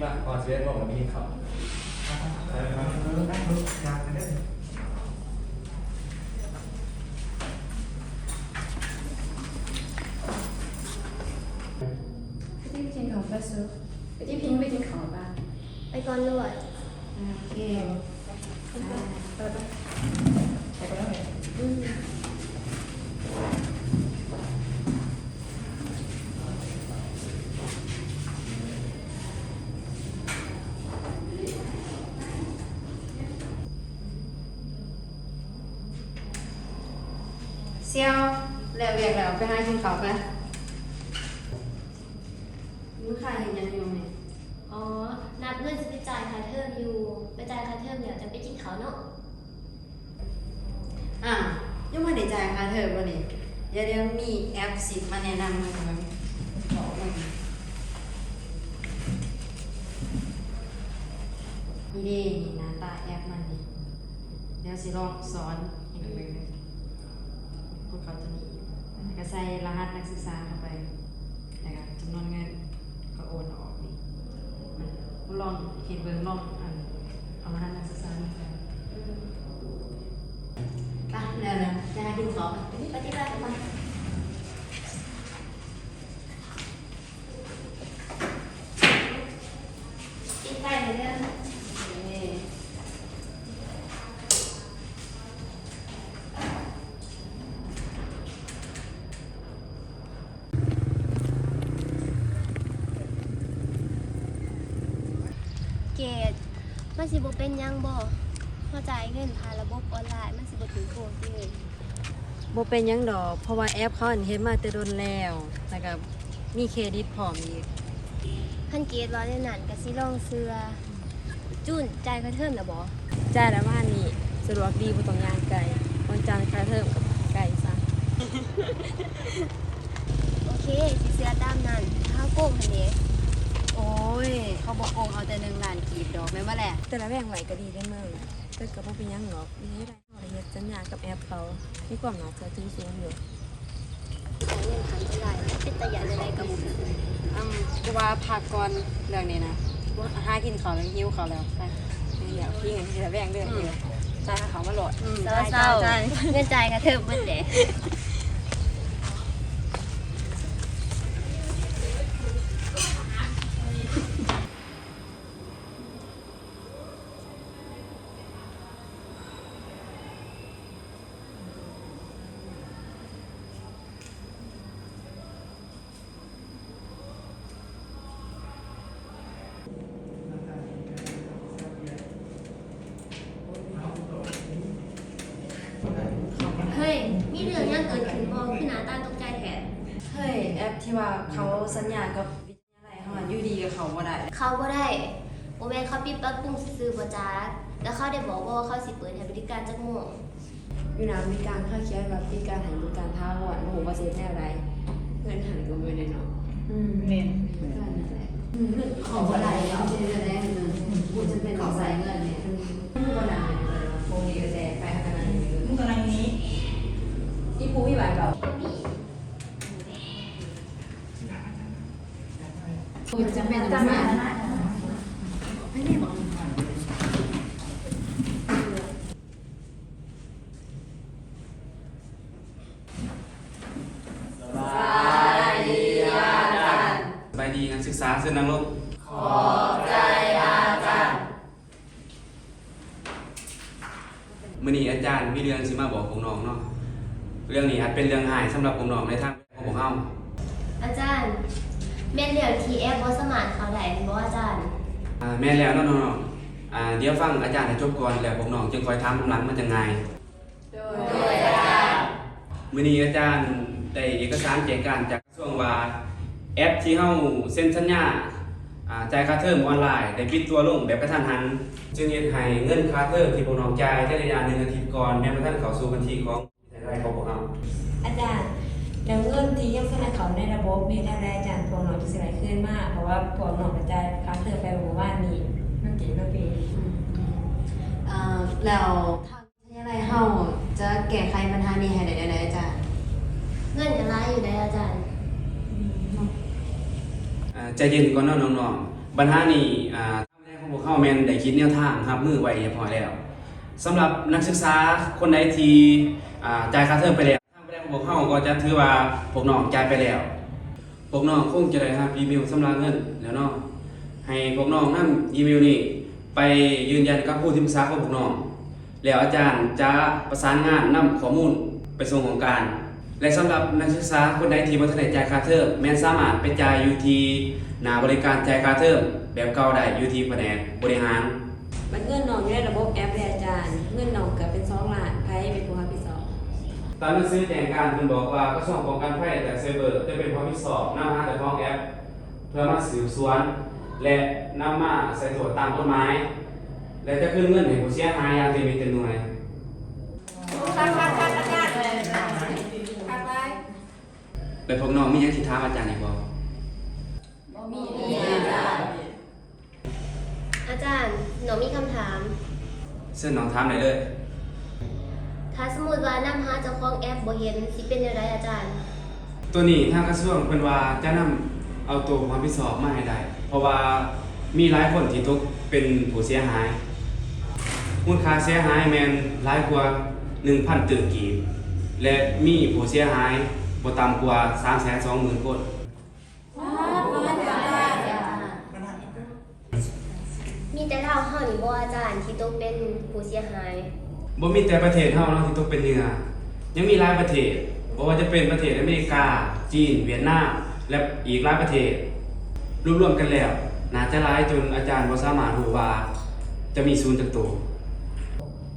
ມາຮອດສິບເອັດໂມງແລ້ວໄປກິນເຂົ້າ. ໄປກິນເຂົ້າໄປສຸ ໄປທີ່ພິງໄປກິນເຂົ້າໄປ ໄປກ່ອນໂລດ. ໂອເຄ ໄປ ໄປ ໄປ ໄປແລ້ວແຫຼະ. ສ່ຽວ ແລ້ວວຽກແລ້ວ ໄປຫາກິນເຂົ້າໄປ. ລູກຄ້າເຮັດຫຍັງຢູ່ແມ່? ອໍ ນັບເງິນຊິໄປຈ່າຍຄ່າເທີມຢູ່. ໄປຈ່າຍຄ່າເທີມແລ້ວຈັ່ງໄປກິນເຂົ້າເນາະ. ອ້າວ ຍັງບໍ່ໄດ້ຈ່າຍຄ່າເທີມບໍ່ນີ້? ດຽວ ດຽວມີແອັບຊິມາແນະນຳໃຫ້ເບິ່ງ ບອກເບິ່ງ. ນີ້ເດ້ ນີ້ໜ້າຕາແອັບມັນນີ້. ດຽວຊິລອງສອນໃຫ້ເບິ່ງເດີ. ກົດເຂົ້າຕົວນີ້ ແລ້ວກໍໃສ່ລະຫັດນັກສຶກສາເຂົ້າໄປ ແລ້ວກໍຈຳນວນເງິນ ກໍໂອນອອກນີ້. ລອງເຮັດເບິ່ງ ລອງ ອັນ ເອົາລະຫັດນັກສຶກສາມາໃສ່. ໄປ ແລ້ວ ແລ້ວ ໄປຫາກິນເຂົ້າ ໄປ ໄປທີ່ຮ້ານກັນ. ເກດ ມັນຊິບໍ່ເປັນຫຍັງບໍ? ເຮົາຈ່າຍເງິນຜ່ານລະບົບອອນລາຍ ມັນຊິບໍ່ຖືກໂກງຕິ? ບໍ່ເປັນຫຍັງດອກ ເພາະວ່າແອັບເຂົາຫັ້ນເຮັດມາແຕ່ດົນແລ້ວ ແລ້ວກໍມີເຄຣດິດພ້ອມອີກ. ຄັນເກດເວົ້າແນວນັ້ນກໍຊິລອງເຊື່ອ. ຈູນ ຈ່າຍຄ່າເທີມແລ້ວບໍ? ຈ່າຍແລ້ວວານນີ້ ສະດວກດີ ບໍ່ຕ້ອງຍ່າງໄກ. ວັນຈັນຄ່າເທີມກໍໄກຊະ. ໂອເຄ ຊິເຊື່ອຕາມນັ້ນ. ຖ້າເຂົາໂກງຫັ້ນເດ? ໂອ້ຍ ເຂົາບໍ່ໂກງເຮົາແຕ່ໜຶ່ງລ້ານກີບດອກ ແມ່ນບໍ່ແຫຼະ? ແຕ່ລະແວງໄວ້ກໍດີເດ້ເມີ. ແຕ່ກໍບໍ່ເປັນຫຍັງດອກ ມີໃຫ້ໄດ້. ເຮົາໄດ້ເຮັດສັນຍາກັບແອັບເຂົາ ມີຄວາມໜ້າເຊື່ອຖືສູງຢູ່. ຂອງເງິນທາງອອນລາຍ ເປັນຕາຢ້ານແນວໃດກໍບໍ່ຮູ້. ອືມ ກູວ່າພັກກ່ອນເລື່ອງນີ້ນະ. ຫາກິນເຂົ້າແລ້ວ ຫິວເຂົ້າແລ້ວ. ໄປ ນີ້ແຫຼະ ພິງໃຫ້ລະແວງເດີ. ອືມ ຈ່າຍຄ່າເຂົ້າມາໂລດ. ອືມ ເຊົາ ເຊົາ ຈ່າຍ ເງິນຈ່າຍຄ່າເທີມເບິດເດ. ເຮີ້ຍ ມີເລື່ອງຫຍັງເກີດຂຶ້ນບໍ່? ຄືໜ້າຕາຕົກໃຈແທ້? ເຮີ້ຍ ແອັບທີ່ວ່າເຂົາສັນຍາກັບ ເຮົາຢູ່ດີກໍເຂົ້າບໍ່ໄດ້. ເຂົ້າບໍ່ໄດ້? ບໍ່ແມ່ນເຂົາປິດປັບປຸງຊື່ໆບໍ່ຈັກ? ແລ້ວເຂົາໄດ້ບອກບໍ່ວ່າເຂົາຊິເປີດໃຫ້ບໍລິການຈັກໂມງ? ຢູ່ໜ້າບໍລິການເຂົາຂຽນວ່າປິດການໃຫ້ບໍລິການຖາວອນ, ບໍ່ຮູ້ວ່າຊິເຮັດແນວໃດ. ເງິນຫັ້ນກໍເບິດແລ້ວເນາະ. ອືມ ແມ່ນ. ເຂົ້າບໍ່ໄດ້ເນາະ, ຊິເຮັດແນວໃດ? ເອີ ບໍ່ຈຳເປັນຕ້ອງໃຊ້ເງິນແມ່. ບໍ່ນັ່ງ ໂອເຄ ກໍແຕ່ໄປຫາກັນນັ້ນ. ມຶງກໍນັ່ງນີ້. ອີ່ຜູ້ມີບາດເກົ່າ. ໂອ້ຍ ຈຳເປັນຕ້ອງມາ. ສະບາຍດີອາຈານ. ສະບາຍດີນັກສຶກສາ, ເຊີນນັ່ງລົງ. ຂອບໃຈອາຈານ. ມື້ນີ້ອາຈານມີເລື່ອງຊິມາບອກພວກນ້ອງເນາະ. ເລື່ອງນີ້ອາດເປັນເລື່ອງຮ້າຍສຳລັບພວກນ້ອງໃນທາງຂອງພວກເຮົາ. ອາຈານ, ແມ່ນເລື່ອງທີ່ແອັບບໍ່ສາມາດເຂົ້າໄດ້ແມ່ນບໍ່ອາຈານ? ອາ ແມ່ນແລ້ວເນາະນ້ອງໆ. ອາ ດຽວຟັງອາຈານໃຫ້ຈົບກ່ອນ ແລ້ວພວກນ້ອງຈຶ່ງຄ່ອຍຖາມນຳຫຼັງ ມັນຈະງ່າຍ. ໂດຍ ອາຈານ. ມື້ນີ້ອາຈານໄດ້ເອກະສານແຈ້ງການຈາກ ຊ່ວງວ່າແອັບທີ່ເຮົາເຊັນສັນຍາ ອາ ຈ່າຍຄ່າເທີມອອນລາຍໄດ້ປິດຕົວລົງແບບກະທັນຫັນ, ຈຶ່ງເຮັດໃຫ້ເງິນຄ່າເທີມທີ່ພວກນ້ອງຈ່າຍໃນໄລຍະໜຶ່ງອາທິດກ່ອນ ແມ່ນບໍ່ທັນເຂົ້າສູ່ບັນຊີຂອງວິທະຍາໄລຂອງພວກເຮົາ. ອາຈານ, ແລ້ວເງິນທີ່ຍັງບໍ່ທັນໄດ້ເຂົ້າໃນລະບົບນີ້ ເຮັດແນວໃດອາຈານ? ພວກນ້ອງຈະຊິໄດ້ຄືນມາ ເພາະວ່າພວກນ້ອງກໍຈ່າຍຄ່າເທີມໄປເມື່ອວານນີ້. ມັນເປັນມາເປັນ ອາ ແລ້ວ ວິທະຍາໄລເຮົາຈະແກ້ໄຂບັນຫານີ້ໃຫ້ໄດ້ແນວໃດອາຈານ? ເງິນກໍຫຼາຍຢູ່ໃດອາຈານ. ອາ ໃຈເຢັນກ່ອນເນາະນ້ອງໆ. ບັນຫານີ້ ອາ ທາງວິທະຍາໄລຂອງພວກເຮົາແມ່ນໄດ້ຄິດແນວທາງຮັບມືໄວ້ຮຽບຮ້ອຍແລ້ວ. ສຳລັບນັກສຶກສາຄົນໃດທີ່ ອາ ຈ່າຍຄ່າເທີມໄປແລ້ວ ທາງວິທະຍາໄລຂອງພວກເຮົາກໍຈະຖືວ່າພວກນ້ອງຈ່າຍໄປແລ້ວ. ພວກນ້ອງຄົງຈະໄດ້ຮັບອີເມວຊຳລະເງິນແລ້ວເນາະ. ໃຫ້ພວກນ້ອງນຳອີເມວນີ້ໄປຢືນຢັນກັບຄູທີ່ປຶກສາຂອງພວກນ້ອງ. ແລ້ວອາຈານຈະປະສານງານນຳຂໍ້ມູນໄປສົ່ງຫ້ອງການ. ແລະ ສຳລັບນັກສຶກສາຄົນໃດທີ່ບໍ່ທັນໄດ້ຈ່າຍຄ່າເທີມ ແມ່ນສາມາດໄປຈ່າຍຢູ່ທີ່ໜ້າບໍລິການຈ່າຍຄ່າເທີມແບບເກົ່າໄດ້ ຢູ່ທີ່ພະແນກບໍລິຫານ. ບັດເງິນນ້ອງຢູ່ໃນລະບົບແອັບເດອາຈານ, ເງິນນ້ອງເກືອບເປັນສອງລ້ານ, ໃຜເປັນຜູ້ຮັບຜິດຊອບ? ຕາມໜັງສືແຈ້ງການເພິ່ນບອກວ່າ ກະຊວງປ້ອງກັນໄພ ແລະ ໄຊເບີ ຈະເປັນຜູ້ຮັບຜິດຊອບນຳຫາເຈົ້າຂອງແອັບ ເພື່ອມາສືບສວນ ແລະ ນຳມາໃສ່ໂທດຕາມກົດໝາຍ ແລະ ຈະຄືນເງິນໃຫ້ຜູ້ເສຍຫາຍຢ່າງເຕັມເມັດເຕັມໜ່ວຍ. ແລະ ພວກນ້ອງມີຫຍັງຊິຖາມອາຈານອີກບໍ່? ບໍ່ມີ ອາຈານ. ອາຈານ, ນ້ອງມີຄຳຖາມ. ເຊີນນ້ອງຖາມໄດ້ເລີຍ. ຖ້າສົມມຸດວ່ານຳຫາເຈົ້າຂອງແອັບບໍ່ເຫັນ ຊິເປັນແນວໃດອາຈານ? ໂຕນີ້ທາງກະຊວງເພິ່ນວ່າຈະນຳເອົາໂຕຜູ້ຮັບຜິດຊອບມາໃຫ້ໄດ້ ເພາະວ່າມີຫຼາຍຄົນທີ່ຕົກເປັນຜູ້ເສຍຫາຍ. ມູນຄ່າເສຍຫາຍແມ່ນຫຼາຍກວ່າໜຶ່ງພັນຕື້ກີບ ແລະ ມີຜູ້ເສຍຫາຍບໍ່ຕ່ຳກວ່າສາມແສນສອງໝື່ນຄົນ. ມີແຕ່ລາວເຮົານີ້ບໍ່ອາຈານ ທີ່ຕົກເປັນຜູ້ເສຍຫາຍ? ບໍ່ມີແຕ່ປະເທດເຮົາເນາະທີ່ຕົກເປັນເຫຍື່ອ, ຍັງມີຫຼາຍປະເທດ ບໍ່ວ່າຈະເປັນປະເທດອາເມລິກາ, ຈີນ, ຫວຽດນາມ ແລະ ອີກຫຼາຍປະເທດ. ລວມໆກັນແລ້ວ ໜ້າຈະຫຼາຍຈົນອາຈານບໍ່ສາມາດຮູ້ວ່າຈະມີສູນຈັກໂຕ.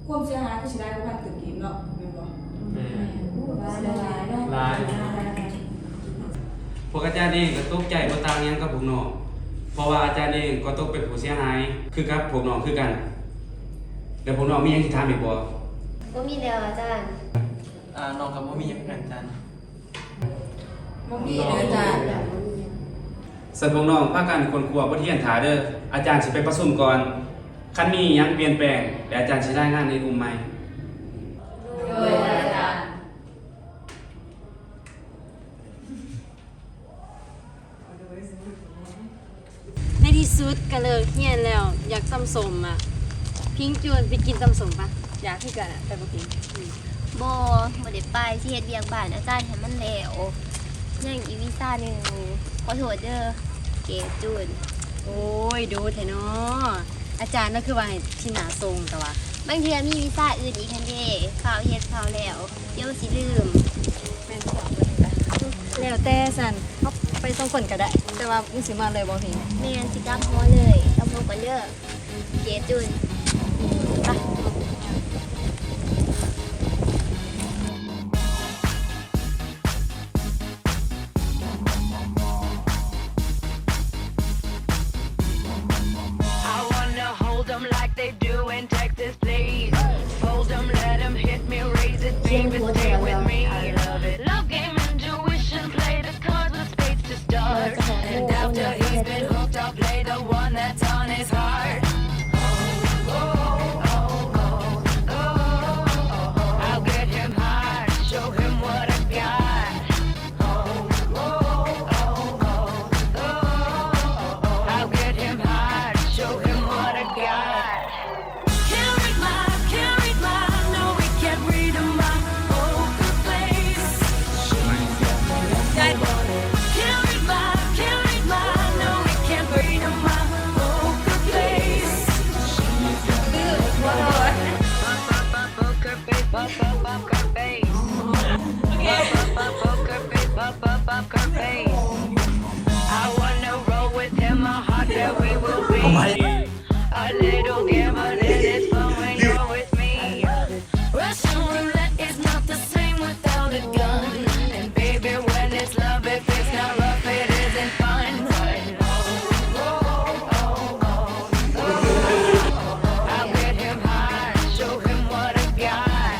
ຄວາມເສຍຫາຍຄືຊິຫຼາຍກວ່າພັນຕື້ກີບເນາະ ແມ່ນບໍ່? ແມ່ນ. ໂອ້ ຫຼາຍເນາະ ຫຼາຍ. ພວກອາຈານເອງກໍຕົກໃຈບໍ່ຕ່າງຫຍັງກັບພວກນ້ອງ ເພາະວ່າອາຈານເອງກໍຕົກເປັນຜູ້ເສຍຫາຍຄືກັບພວກນ້ອງຄືກັນ. ແລ້ວພວກນ້ອງມີຫຍັງຊິຖາມອີກບໍ່? ບໍ່ມີແລ້ວອາຈານ. ອາ ນ້ອງກໍບໍ່ມີຫຍັງຄືກັນອາຈານ. ບໍ່ມີເດີອາຈານ. ຊັ້ນພວກນ້ອງພາກັນຄົ້ນຄວ້າບົດຮຽນຖ້າເດີ, ອາຈານຊິໄປປະຊຸມກ່ອນ. ຄັນມີຫຍັງປ່ຽນແປງ ແລ້ວອາຈານຊິລາຍງານໃນກຸ່ມໃໝ່. ໂດຍອາຈານ. ໃນທີ່ສຸດກໍເລີກຮຽນແລ້ວ ຢາກຕຳສົ້ມອະ. ພິງຈູນ ໄປກິນຕຳສົ້ມປະ? ຢາກຄືກັນອະ ແຕ່ບໍ່ກິນ. ບໍ່ ບໍ່ໄດ້ໄປ ຊິເຮັດວຽກບ້ານອາຈານໃຫ້ມັນແລ້ວ. ຍັງອີກວິຊາໜຶ່ງ. ຂໍໂທດເດີ ເກດຈູນ. ໂອ້ຍ ດູແທ້ເນາະ ອາຈານລະຄືວ່າໃຫ້ທີໜ້າສົ່ງແຕ່ວ່າ. ບາງເທື່ອມີວິຊາອື່ນອີກຫັ້ນເດ ຟ້າວເຮັດຟ້າວແລ້ວ ດຽວຊິລືມ. ແມ່ນຄວາມເພິ່ນກະ ແລ້ວແຕ່ຊັ້ນ ເຮົາໄປສອງຄົນກະໄດ້ ແຕ່ວ່າມຶງຊິມາເລີຍບໍ່ພີງ? ແມ່ນ ຊິກັບຫໍເລີຍ ກັບຫໍກ່ອນເດີ ເກດຈູນ ໄປ. I wanna hold 'em like they do in Texas, please. Fold 'em, let 'em hit me, raise it, baby, stay with me. I love it. Love game, intuition, play the cards with spades to start. And after he's been hooked, I'll play the one that's on his heart. I'll get him hard, show him what I got. I'll get him hard, show him what I got. Can't read my, can't read my, no, we can't read my poker face. Can't read my, can't read my, no, we can't read my poker face. Poker face, poker face. Poker face. I wanna roll with him, a heart that we will be. A little gambling is fun when you're with me. Russian roulette is not the same without a gun. And baby, when it's love, if it's not rough, it isn't fun. I'll get him high, show him what I got.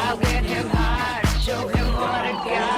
I'll get him high, show him what I got.